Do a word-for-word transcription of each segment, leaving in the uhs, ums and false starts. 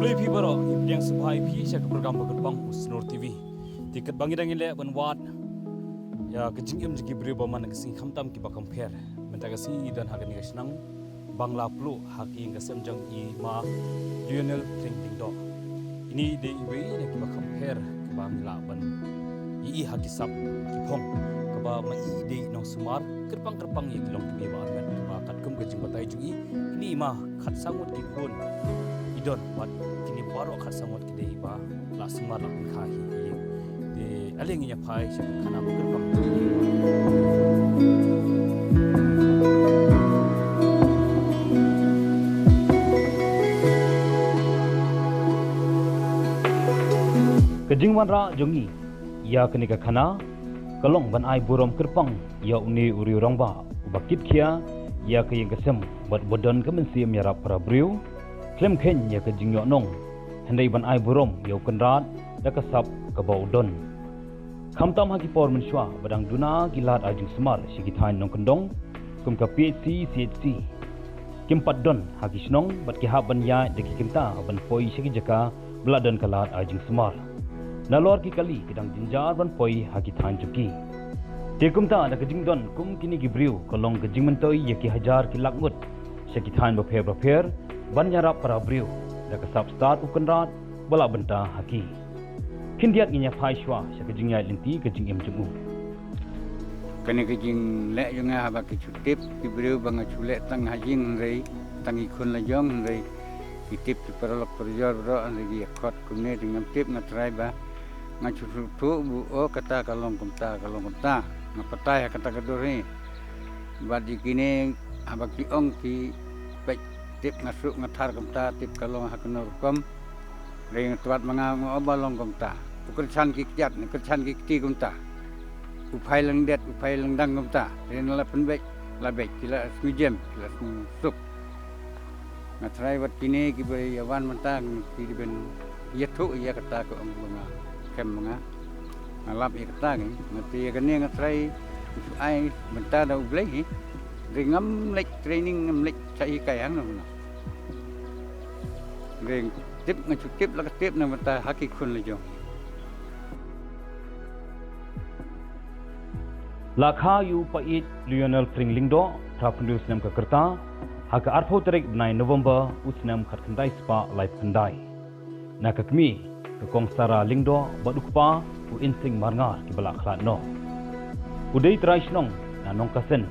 Ïa phi baroh, ngi pdiang sngewbha ïa phi sha ka program ba kyrpang u Snor T V. Te katba ngi dang ïaleh ban wad ïa ka jingim jong ki briew ba man ka sngi khamtam kiba kham pher. Mynta ka sngi ngi don ha kane ka shnong Bangla Pluh ha ka ïing ka sem jong i Ma Lionel Pring Lyngdoh. Ini dei iwei na kiba kham pher kiba ngi lah ban ïohi ha ki sap ki phong, kaba ma i dei nongsumar kyrpang kyrpang ïa ki longkmie ba armet, kaba katkum ka jingbatai jong i, ini i ma khatsaw ngut ki khun i don bad kine baroh khatsaw ngut ki dei ba la sumar la pynkha hi hi. Te ale ngin ïa phai sha ka khana ba kyrpang. Ka jingwanrah jong ngi ïa kane ka khana ka long ban ai burom kyrpang ïa une u riew rangbah uba kitkhia ïa ka ïing ka sem bad uba don ka mynsiem ïarap para briew, khlem kheiñ ïa ka jingïohnong, hynrei ban ai burom ïa u kynrad da ka sap kaba u don. Khamtam ha ki por mynshuwa ba dang duna ki lad ai jingsumar sha ki thaiñ nongkyndong kum ka P H C, C H C, kim pat don ha ki shnong bad ki hap ban ïaid da ki kynta ban poi sha ki jaka ba la don ka lad ai jingsumar. Nalor ki kali ki dang jynjar ban poi ha ki thaiñ jong ki. Te kumta da ka jingdon kum kine ki briew ka long ka jingmyntoi ïa ki hajar ki lak ngut sha ki thaiñ bapher bapher ban ïarap para briew da ka sap stad u kynrad ba la bynta ha ki. Khyndiat ngin ïa phai shuwa sha ka jingïaid lynti ka jingim jong u. Kane ka jingleh jong nga haba ki shu tip ki briew ba nga shu leh tang ha ïing hynrei tang i khun la jong hynrei ki tip ki paralok parajor baroh hynrei ki ïa khot kumne te ngam tip, nga trai ba nga shu shu thuh bu o kata ka long kumta ka long kumta. Nga patai ha kata ka dur hi. Bad ïa kine haba ki ong ki peit tip nga suk nga thar kumta, tip ka long ha kano rukom. Ring twat ma nga nga o ba long kumta. U kyrchan ki kjat, u kyrchan ki kti kumta. U phai lyngdet, u phai lyngdang kumta. Ring la pynbeit, la beit, ki la sngew jem, ki la sngew suk. Nga trai wat kine kiba ïa wan mynta, ki dei ban ïathuh ïa kata ka ong ba nga khem ma nga. Nga lap ïa kata ngi, nga te ïa kane nga trai, ai mynta da U Blei hi. Ring ngam leit training, ngam leit sa hi kai hang na. Ring tip nga shu tip la ka tip na mynta ha ki khun la jong. La kha ïa u Paieit Lionel Pring Lyngdoh, phra phew snem ka rta, ha ka arphew tarik bnai November u snem khatkhyndai spah laiphew khyndai. Na ka kmie, ka Kong Sara Lyngdoh bad u kpa u Insing Marngar kiba la khlad noh. U dei trai shnong na Nongkasen.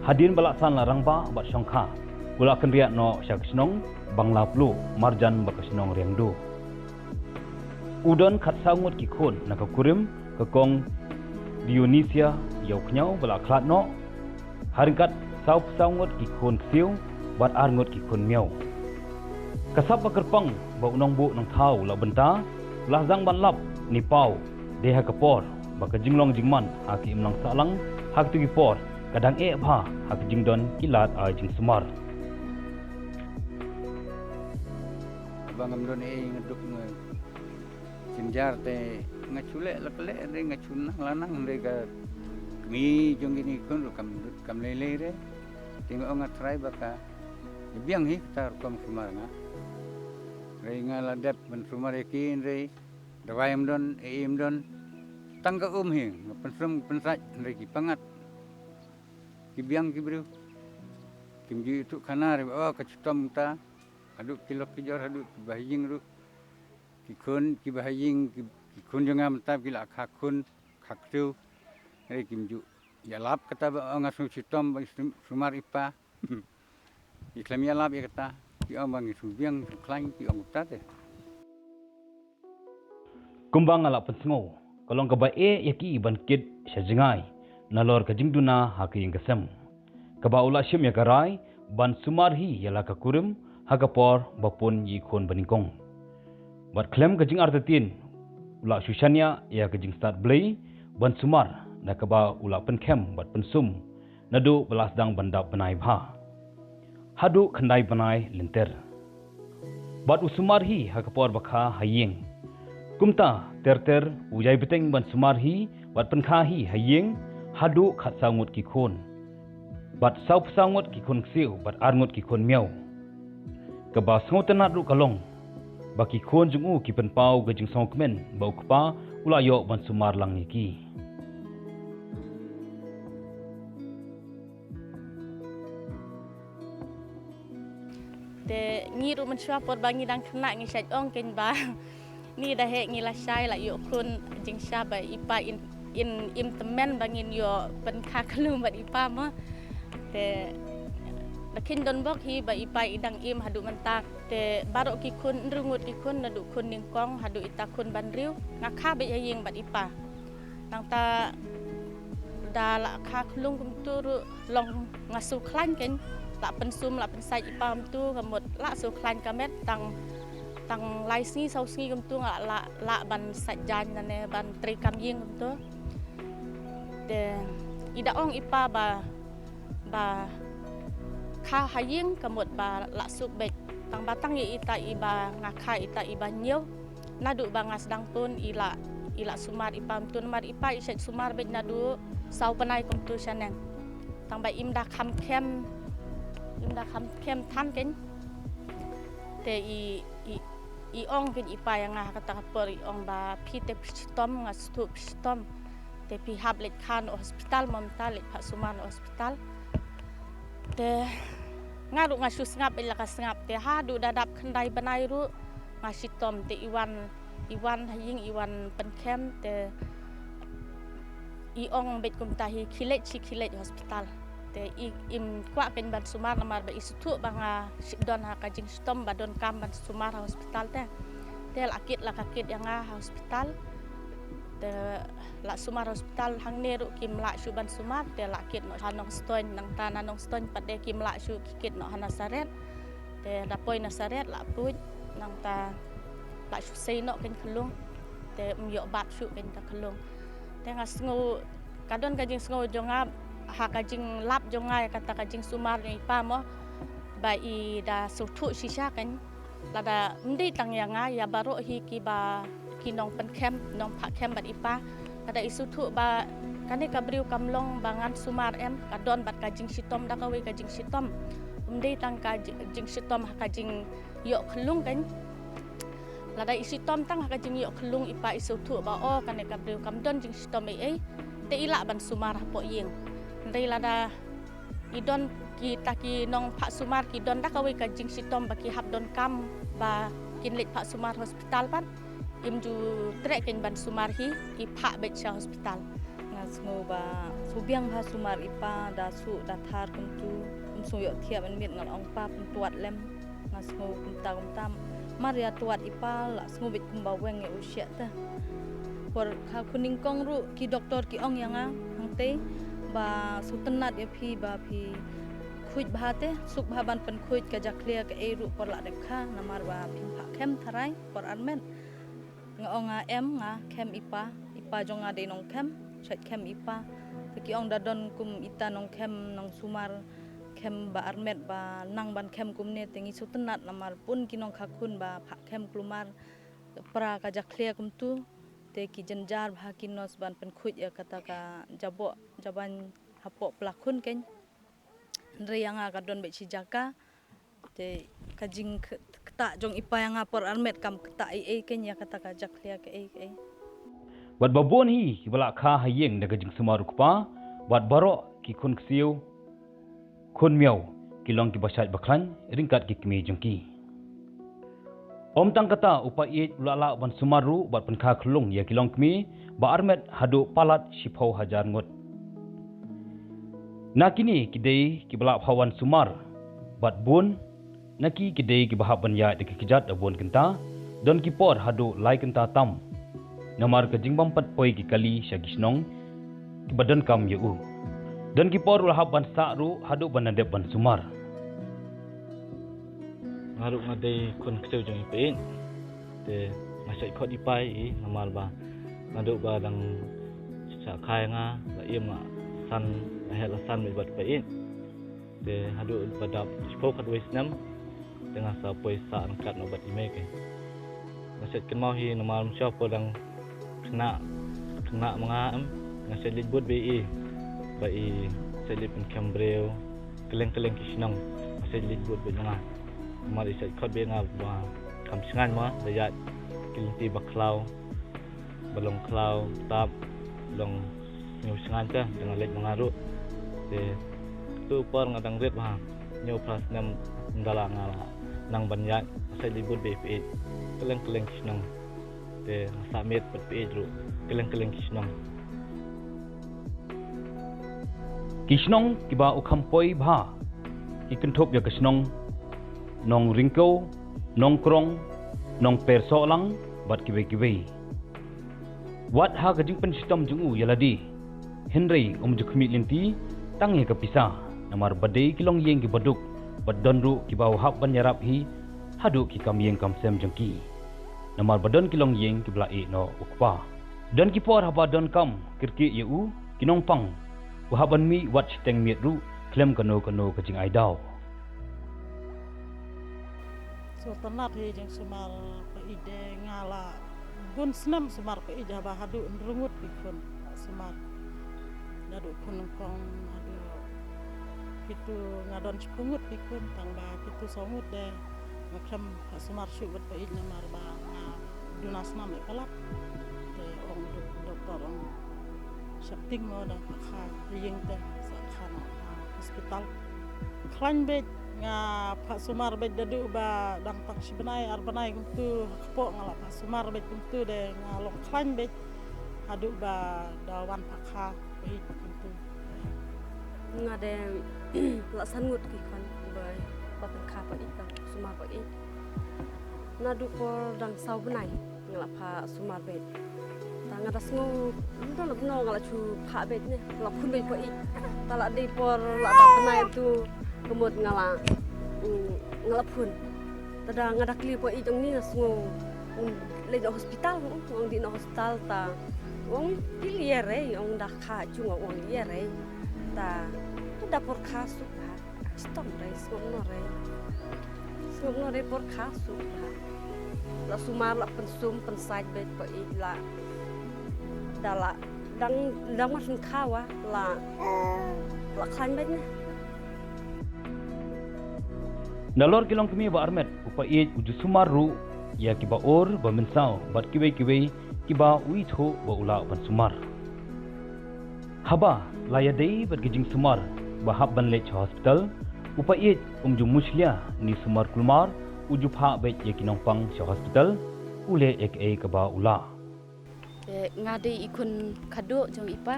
Hadien ba la san la rangbah bad shongkha, u la kynriah noh sha ka shnong Bangla Pluh, marjan bad ka shnong Riangdo. U don khatsaw ngut ki khun na ka kurim ka Kong Dionisia Ïawkhñiaw ba la khlad noh, ha ryngkat sawphew saw ngut ki khun ksiew bad ar ngut ki khun miaw. Ka sap ba kyrpang ba u nongbuh nongthaw u la bynta, u la sdang ban lap ne paw, dei ha ka por ba ka jinglong jingman ha ka imlang sahlang ha kito ki por ka dang eh bha ha ka jingdon ki lad ai jingsumar. Ba ngam don ei nga duk nga jynjar te nga shu leh la ka leh re, nga shu nang la nang re, ka kmie jong kine ki khun ruh kam, kam lei lei re. Te nga ong nga trai ba ka biang hi kata rukom sumar nga. Re nga la dep ban sumar ïa ki re, dawai ym don, ei ym don. Tang ka um hi nga pynsum pynsait re, ki pangat. Ki biang ki briew. Kim ju ïathuh khana re ba o ka chitom ta. Haduh ki lok ki jor, haduh ki bahaïing ruh. Ki khun ki bahaïing, ki, ki khun jong nga mynta ki la kha khun, kha ksiew. Re kim ju ïalap kata ba o nga sngew chitom ba sum-, sumar i pa. Ki khlem ïalap ïa kata, ki ong ba ngi sngewbiang, sngewkhlaiñ, ki ong kata te. Kumba nga la pynsngew, ka long kaba eh ïa ki ban kit sha jngai nalor ka jingduna ha ka ïing ka sem. Kaba u la shim ïa ka rai ban sumar hi ïa la ka kurim ha ka por ba pun ïa i khun ba nyngkong. Bad khlem ka jingartatien, u la shu shaniah ïa ka jingstad Blei ban sumar, da kaba u la pynkhem bad pynsum naduh ba la sdang ban dap bnai bha haduh khyndai bnai lynter. Bad u sumar hi ha ka por ba kha ha ïing. Kumta ter ter u ïai bteng ban sumar hi bad pynkha hi ha ïing haduh khatsaw ngut ki khun. Bad sawphew saw ngut ki khun ksiew bad ar ngut ki khun miaw. Kaba sngewtynnat ruh ka long, ba ki khun jong u ki pynpaw ka jingsngewkmen ba u kpa u la ïoh ban sumar lang ïa ki. Te ngi ruh mynshuwa por ba ngi dang khynnah ngi shait ong kein ba ni da heh ngi la shai la ïoh khun jingshisha ba i pa in, in im tymmen ba ngin ïoh pynkha khyllung bad i pa mo. Te da kheiñ don bok hi ba i pa i dang im haduh mynta. Te baroh ki khun hynriew ngut ki khun naduh khun nyngkong haduh ita khun ba hynriew nga kha beit ha ïing bad i pa. Nangta da la kha khyllung kumtu ruh long nga shu khlaiñ kein, la pynsum la pynsait i pa kumtu ka mut la shu khlaiñ ka met tang, tang lai sngi saw sngi kumtu nga la, la ban sait jaiñ nane ban trei kam ïing kumtu. Te i da ong i pa ba, ba kha ha ïing ka mut ba la suk beit. Tang ba tang ïa ita i ba nga kha ita i ba hynñiew. Naduh ba nga sdang tun i la, i la sumar i pa kumtu namar i pa i shait sumar beit naduh saw bnai kumtu shaneng. Tang ba im da kham khem, im da kham khem than kein. Te i, i, i ong kein i pa ïa nga ha kata ka por i ong ba phi te phi shitom, nga sngewthuh phi shitom. Te phi hap leit kha noh hospital, mynta leit phah sumar noh hospital. Te nga ruh nga shu sngap beit la ka sngap, te haduh da dap khyndai bnai ruh nga shitom. Te i wan, i wan ha ïing i wan pynkhem, te i ong beit kumta hi khie leit shi khie leit hospital. Te i im kwah kein ban sumar namar ba i sngewthuh ba nga shi-, don ha ka jingshitom ba donkam ban sumar ha hospital te. Te la kit la ka kit ïa nga ha hospital. Te la sumar hospital hangne ruh kim lah shuh ban sumar, te la kit noh ha Nongstoiñ, nangta na Nongstoiñ pat de kim lah shuh ki kit noh ha Nasaret. Te da poi Nasaret la put, nangta la shu sei noh kein khyllung. Te ym ïoh bat shuh kein ta khyllung. Te nga sngew, ka don ka jingsngew jong nga ha ka jinglap jong nga ïa kata ka jingsumar jong i pa mo, ba i da sngewthuh shisha kein. Lada ym dei tang ïa nga, ïa baroh hi ki ba ki nongpynkhem, nongphah khem bad i pa. Lada i sngewthuh ba kane ka briew kam long ba ngan sumar em, ka don bad ka jingshitom da kawei ka jingshitom. Ym dei tang ka ji-, jingshitom ha ka jingïoh khyllung kein. Lada i shitom tang ha ka jingïoh khyllung i pa i sngewthuh ba o kane ka briew kam don jingshitom ei ei. Te i lah ban sumar hapoh ïing. Hynrei lada i don kita ki nongphah sumar ki don da kawei ka jingshitom ba ki hap donkam ba kin leit phah sumar hospital pat. Im ju treh kein ban sumar hi, ki phah beit sha hospital. Nga sngew ba shu biang bha sumar i pa da shu da thar kumtu, ym shu ïoh thiah mynmiet nga la ong pa pyntuat lem. Nga sngew kumta kumta. Mar ïa tuat i pa la sngew beit kumba weng ïa u shiah te. Por kha khun nyngkong ruh ki doktor ki ong ïa nga hangtei ba sngewtynnat ïa phi ba phi khuid bha te, suk bha ban pynkhuid ka jakhlia kaei ruh por la dep kha namar ba phim phah khem tharai por armet. Nga ong nga em nga khem i pa, i pa jong nga dei nongkhem, shait khem i pa. Te ki ong da don kum ita nongkhem nongsumar khem ba armet ba nang ban khem kumne te ngi sngewtynnat namar bun ki nongkha khun ba phah khem kulmar pra ka jakhlia kumtu te ki jynjar bha ki nurse ban pynkhuid ïa kata ka jaboh jaban hapoh pla khun kein. Hynrei ïa nga ka don beit shi jaka te ka jingktah jong i pa ïa nga por armet kam ktah ei ei kein ïa kata ka jakhlia kaei kaei. Bad ba bun hi kiba la kha ha ïing da ka jingsumar u kpa bad baroh ki khun ksiew khun miaw ki long kiba shait ba khlaiñ ryngkat ki kmie jong ki. Ym tang kata, u pa ïeit u la lah ban sumar ruh bad pynkha khyllung ïa ki longkmie ba armet haduh palat shiphew hajar ngut. Na kine ki dei kiba lah ban sumar bad bun na ki ki dei kiba hap ban ïaid da ki kjat da bun kynta, don ki por haduh lai kynta tam. Namar ka jingbym pat poi ki kali sha ki shnong kiba donkam ïa u. Don ki por u la hap ban sah ruh haduh ban da dep ban sumar. Nga ruh nga dei khun ksiew jong i pa ïeit. Te nga shait khot i pa ïa i namar ba naduh ba dang shah kha ïa nga la im la san, la heh la san bad i pa ïeit. Te haduh ba dap shiphew khatwei snem te nga sa poi sah ryngkat noh bad i mei kein. Nga shait kynmaw hi namar mynshuwa por dang khynnah, khynnah ma nga em, nga shait leit bud bad i, ba i shait leit pynkham briew kylleng kylleng ki shnong, nga shait leit bud bad nga. Namar i shait khot bad nga ba Kam shngaiñ ma da ïaid ki lynti ba khlaw, ba long khlaw tap, long sngewsngaiñ te da nga leit ma nga ruh. Te tu por nga dang rit bha, hynñiew phra snem ynda la nga la nang ban ïaid, nga sa leit bud beit phi ïeit. Kylleng kylleng ki shnong te nga sah miet bad phi ïeit ruh, kylleng kylleng ki shnong. Ki shnong kiba u kham poi bha ki kynthup ïa ka shnong Nongryngkew, Nongkrong, Nongpersohlang bad kiwei kiwei. Wat ha ka jingpynshitom jong u ïa lade, hynrei um ju khmih lynti tang ïa ka pisa, namar ba dei ki longïing kiba duk, bad don ruh kiba u hap ban ïarap hi haduh ki kam ïing kam sem jong ki. Namar ba don ki longïing kiba la ïeh noh u kpa. Don ki por haba donkam kyrkieh ïa u, ki nongpang, u hap ban mih wat shiteng miet ruh khlem kano kano ka jingai daw. Sngewtynnat hi jingsumar pha ïeit de, nga la bun snem sumar pha ïeit haba haduh hynriew ngut ki khun sumar. Naduh khun nyngkong haduh kitu nga don shiphew ngut ki khun, tang ba kitu saw ngut de nga khlem pha sumar shuh bad pha ïeit namar ba nga duna snam ïa palat. Te ong dok-, doktor ong sheptieng mo, dang pha kha ïing te sa kha noh, ah, hospital. Khlaiñ beit, nga pha sumar beit da duh ba dang tang shi bnai ar bnai kumtu ha kpoh nga la pha sumar beit kumtu de, nga long khlaiñ beit haduh ba da wan pha kha pha ïeit kumtu. Nga de la san ngut ki khun ba, ba pynkha pha ïeit, ba sumar pha ïeit. Naduh por dang saw bnai nga la pha sumar beit. Ta nga da sngew ym don la bnai nga la shu pha beit ne, la phun beit pha ïeit. Ta la dei por la da bnai tu ka mut nga la, mm, nga la phun. Ta da nga da kylli pha ïeit ong ni nga sngew, mm, leit noh hospital, ong dei noh hospital ta. Ong phi leh ïa re, ong da kha jong ong leh ïa re. Ta, ta da por kha suk ha. Stom re, sngewbha re. Sngewbha re por kha suk ha. La sumar la pynsum pynsait beit pha ïeit la. Da la dang dang ma sngewkha wa la, la khlaiñ beit ne. Nalor ki longkmie ba armet, u pha ïeit u ju sumar ruh ïa kiba ur ba mynsaw bad kiwei kiwei kiba u ithuh ba u lah ban sumar. Haba la ïadei bad ki jingsumar ba hap ban leit sha hospital, u pha ïeit um ju mushlia ne sumar, kulmar u ju phah beit ïa ki nongpang sha hospital, u leh ïa kaei kaba u lah. Te nga dei i khun khatduh jong i pa.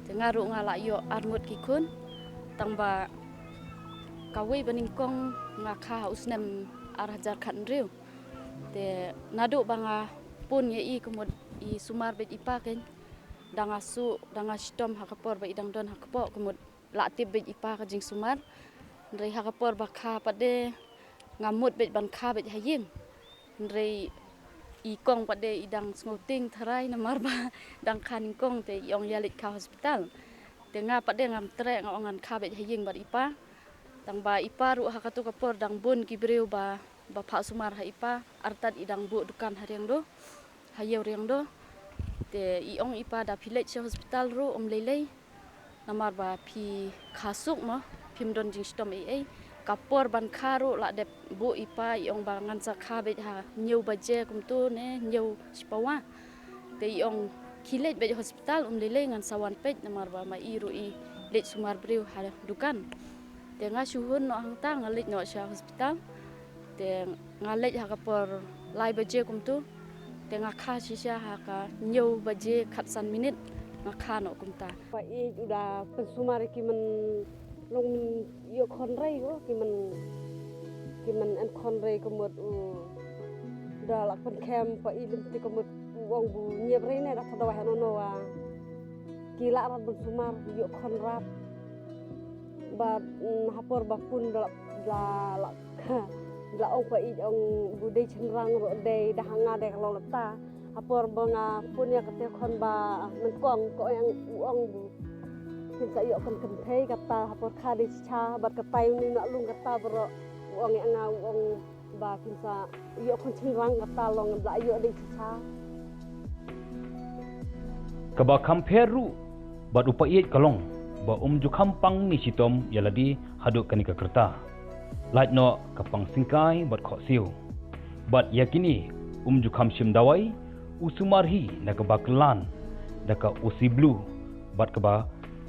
Te nga ruh nga la ïoh ar ngut ki khun. Tang ba kawei ba nyngkong nga kha ha u snem ar hajar khathynriew. Te naduh ba nga pun ïa i ka mut i sumar beit i pa kein. Da nga suk, da nga shitom ha ka por ba i dang don ha kpoh ka mut la tip beit i pa ka jingsumar. Hynrei ha ka por ba kha pat de nga mut beit ban kha beit ha ïing. Hynrei i kong pat de i dang sngewtieng tharai namar ba dang kha nyngkong te i ong ïa leit kha hospital. Te nga pat de ngam treh, nga ong ngan kha beit ha ïing bad i pa. Tang ba i pa ruh ha katu ka por dang bun ki briew ba, ba phah sumar ha i pa, artat i dang buh dukan ha Riangdo, ha Ïew Riangdo. Te i ong i pa da phi leit sha hospital ruh um lei lei. Namar ba phi kha suk mo, phim don jingshitom ei ei. Ka por ban kha ruh la dep buh i pa, i ong ba ngan sa kha beit ha hynñiew baje kumtu ne hynñiew shipawa. Te i ong khie leit beit hospital um lei lei, ngan sa wan peit namar ba ma i ruh i leit sumar briew ha dukan. Te nga shu hun noh hangta, nga leit noh sha hospital. Te nga leit ha ka por lai baje kumtu. Te nga kha shisha ha ka hynñiew baje khatsan minit nga kha noh kumta. Pha ïeit u da pynsumar ïa ki man long ïoh khon rei ko, ki man, ki man en khon rei ka mut u da la pynkhem pha ïeit lynti ka mut u ong bu ñiep rei ne da ka dawai hano no wa. Ki la rat ban sumar ïoh khon rat. Bad, mm, ha por ba pun da la, da la, da la ong pha ïeit ong bu dei shynrang ruh dei da ha nga dei ka long lata. Ha por ba nga pun ïa kata khon ba nyngkong ko ong u ong bu phin sa ïoh khon kynthei kata ha por kha dei shisha bad kata ïa uni na lung kata baroh u ong ïa nga u ong ba phin sa ïoh khon shynrang kata long ba la ïoh dei shisha. Kaba kham pher ruh bad u pha ïeit ka long ba um ju kham pang ne shitom ïa lade haduh kane ka rta. Lait noh ka pang syngkai bad khohsiew. Bad ïa kine um ju kham shim dawai, u sumar hi na kaba kylla da ka O C Blue bad kaba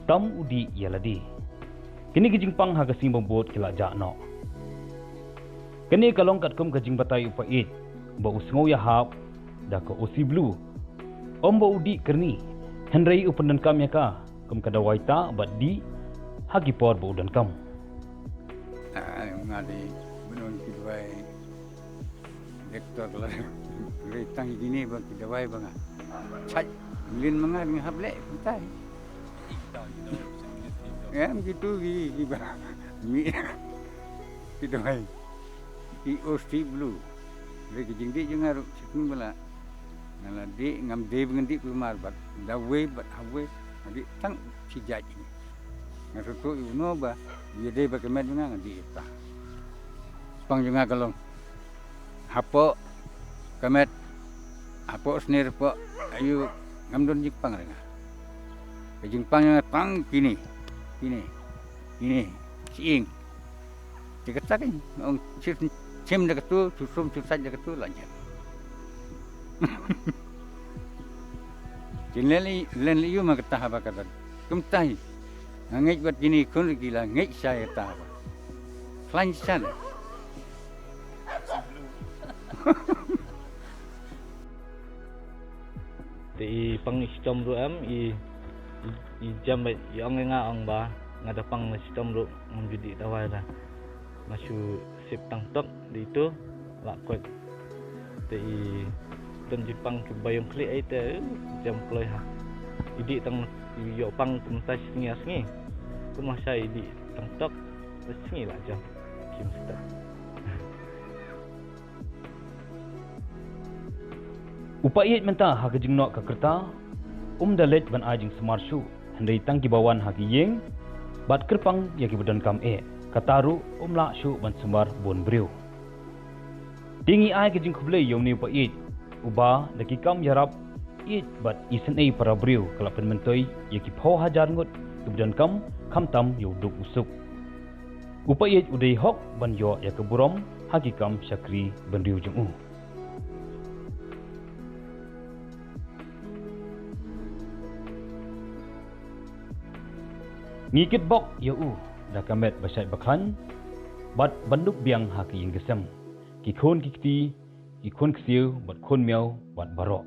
tam u dih ïa lade. Kine ki jingpang ha ka sngi ba bud ki la jah noh. Kane ka long katkum ka jingbatai u Paieit ba u sngew ïahap da ka O C Blue. Ym ba u dih kyrni, hynrei u pyndonkam ïa ka kum ka dawai tah bad dih ha ki por ba u donkam. Ah, nga dei ban ong ki dawai doktor la dei tang kine ba ki dawai ba nga chait lin ma nga nga hap leh kumtai. Em kitu ki ki ba mi ki dawai ki O C Blue. Dei ki jingdih jong nga ruh chitung bala. Nga la dih ngam dei ba ngan dih kulmar bad da wei bad ha wei nga dih tang shi jait. Nga shu tuh ïa uno ba ïa dei ba ka met jong nga nga dih ïa uta. Pang jong nga ka long hapoh ka met, hapoh snier, hapoh aïu, ngam don jingpang re nga. Ka jingpang jong nga tang kine, kine, kine, shyieng. Te kata ka ong shim da katu, shu sum shu sait da katu la jan. Te len len ïu ma kata haba kata. Kumta hi. Nga ngeit bad kine khun ki la ngeit shai kata haba. Khlaiñ sha. Te i pang i shitom ruh em, i i jam ba i ong ïa nga ong ba nga da pang na shitom ruh ngam ju dih dawai la. Nga shu sip tang tok dei tu la kwek. Te i don jingpang ki ba ïong khlieh ai te jam kloi ha. I dih tang i ïoh pang kumta shi sngi ar sngi. Kumba shai i dih tang tok, sngi la jam. Kim step. U Paieit mynta ha ka jingnoh ka rta um da leit ban ai jingsumar shuh, hynrei tang kiba wan ha ki ïing bad kyrpang ïa kiba donkam eh, kata ruh um lah shuh ban sumar bun briew. Te ngi ai ka jingkhublei ïa une u Paieit uba da ki kam ïarap ïeit bad isynei para briew ka la pynmyntoi ïa ki phew hajar ngut kiba donkam, khamtam ïa u duk u suk. U Paieit u dei hok ban ïoh ïa ka burom ha ki kam shakri bynriew jong u. Ngi kitbok ïa u da ka met ba shait ba khlaiñ bad ban dup biang ha ka ïing ka sem, ki khun ki kti, ki khun ksiew bad khun miaw bad baroh.